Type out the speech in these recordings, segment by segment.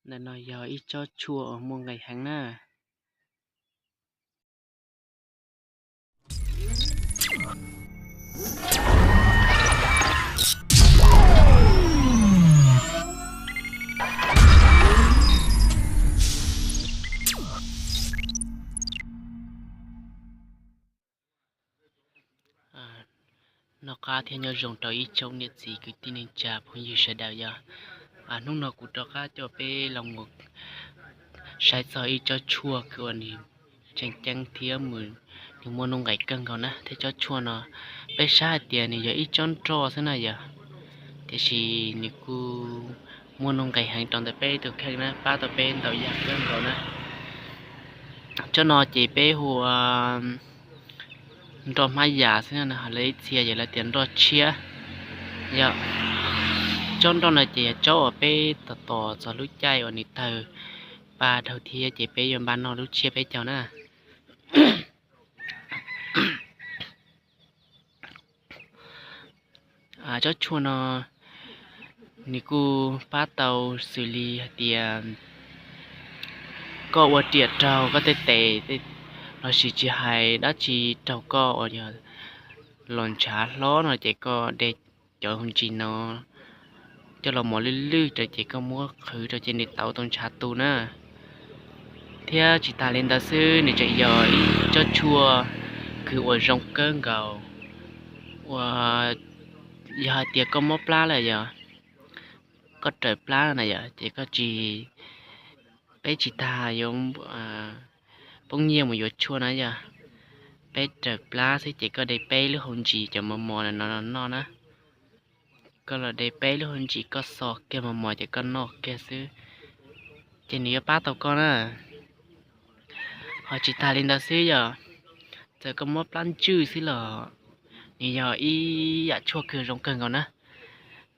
Ntawm no yog ib tsob tshuaj uas muaj nqis heev na. Noj qab thiab nyob zoo rau ib tsoom niam txiv kwv tij neej tsa phooj ywg sawv daws yog. Hnub no kuv rov qab coj peb los mus saib txog ib tsob tshuaj kws uas nws tseem ceeb thiab nws muaj nuj nqis kawg nkaus na. Thiab tsob tshuaj no peb saib hais tias nws yog ib tsob nroj xwb na yog, tiam sis nws kuj muaj nuj nqis heev rau ntawm peb tus kheej na, pab tau peb ntau yam kawg nkaus na. Tsob no ces peb hu ua nroj hmab yas xwb na, ho lawv ib txhia yog lawv tias nroj tshiab. Yog tsob nroj no ces yog tsob uas peb tos tos txog lub caij uas nws tawg pa dhau thiab ces peb yuav npaj noj lub tsiab peb caug na. Tsob tshuaj no nws kuj pab tau xws li hais tias koj ua riam raug koj tej tes lossis tsis hais dab tsi raug koj uas yog los ntshav hlob no ces koj de cov hau ntsis no coj los mos lwj lwj rau ces koj muab qhwv rau ces nws tauv tau ntshav tu na. Thiab tsis tas li ntawd xwb nws tseem yog ib tsob tshuaj kws uas zoo kawg nkaus uas yog hais tias koj mob plab lawm yog, koj raws plab na yog ces koj tsis, peb tsis tas yuav poob nyiaj mus yuav tshuaj na yog. Peb raws plab xwb ces koj de peb lub hau ntsis cov mos mos no noj na. Koj los de peb lub hau ntsis koj xo kiag mos mos ces koj noj kiag xwb, ces nws yuav pab tau koj na. Ho tsis tas li ntawd xwb yog, txawm koj mob plab ntswj xwb los nws yog ib yam tshuaj kws zoo kawg nkaus na.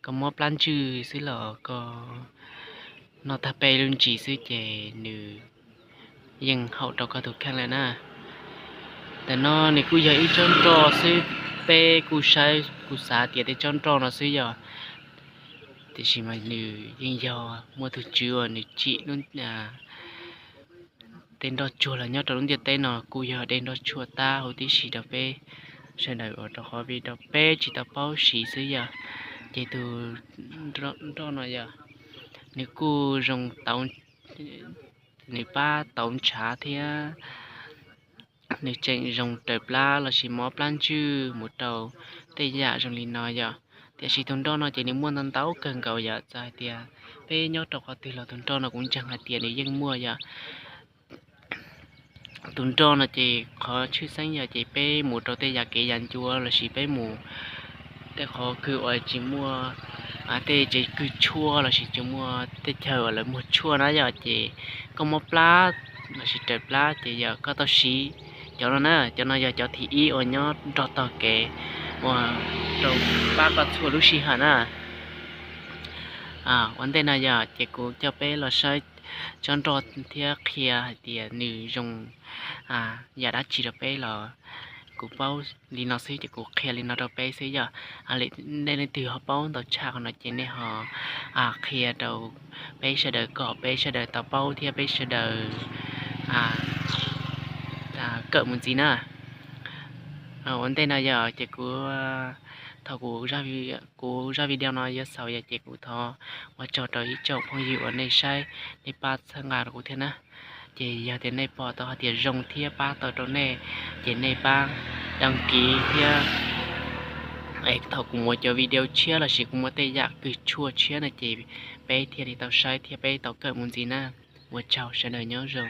Koj mob plab ntswj xwb los koj noj tag peb lub ntsis xwb ces nws yeej haum rau koj tus kheej lawm na. Ntawm no nws kuj yog ib tsob nroj xwb, peb kuj saib kuj xav tias tej tsob nroj no xwb yog, tiam sis mas nws yeej yog muaj tus tswv uas nws tsim lub tej nroj tsuag los nyob rau lub ntiaj teb no kuj yog de nroj tshuaj tab huv tib si rau peb sawv daws ua rau qhov vim rau peb tsis tau paub siv xwb yog. Ces tus nroj no yog nws kuj zoo, nws pab tauv ntshav thiab nws tseem zoo raws plab lossis mob plab ntswj mus rau tej yam zoo li no yog. Tiam sis tus nroj no ces nws muaj ntau ntau kawg nkaus yog, txawm hais tias peb nyob rau qhov twg los tus nroj no kuv ntseeg hais tias nws yeej muaj yog. Tus nroj no ces qhov tshwj xeeb yog ces peb mus rau tej yam kev yam ncua lossis peb mus tej qhov kws uas tsis muaj tej tsev kws tshuaj lossis tsis muaj tej chaw uas lawv muag tshuaj na yog, ces koj mob plab lossis raws plab ces yog koj tau siv cov no na. Cov no yog cov thib ib uas nyob nrog tog kev uas rau pab koj txhua lub sij hawm na. Ua ntej no yog ces kuv coj peb los saib tsob nroj thiab qhia hais tias nws zoo yam dab tsi rau peb los kuv paub li no xwb ces kuv qhia li no rau peb xwb yog. Nej leej twg ho paub ntau tshaj qhov no ces nej ho qhia rau peb sawv daws kom peb sawv daws tau paub thiab peb sawv daws kawm mus ntxiv na. Ua ntej no yog ces kuv, thaum kuv zaj video no yuav xaus yog ces kuv thov ua tsaug rau ib tsoom phooj ywg uas nej saib, nej pab txhawb nqa rau kuv thiab na. Ces yog tias nej pom tau hais tias zoo thiab pab tau rau nej ces nej pab đăng ký thiab, es thaum kuv muaj cov video tshiab lossis kuv muaj tej yam kws tshuaj tshiab no ces peb thiaj li tau saib thiab peb tau kawm mus ntxiv na. Ua tsaug, sawv daws nyob zoo.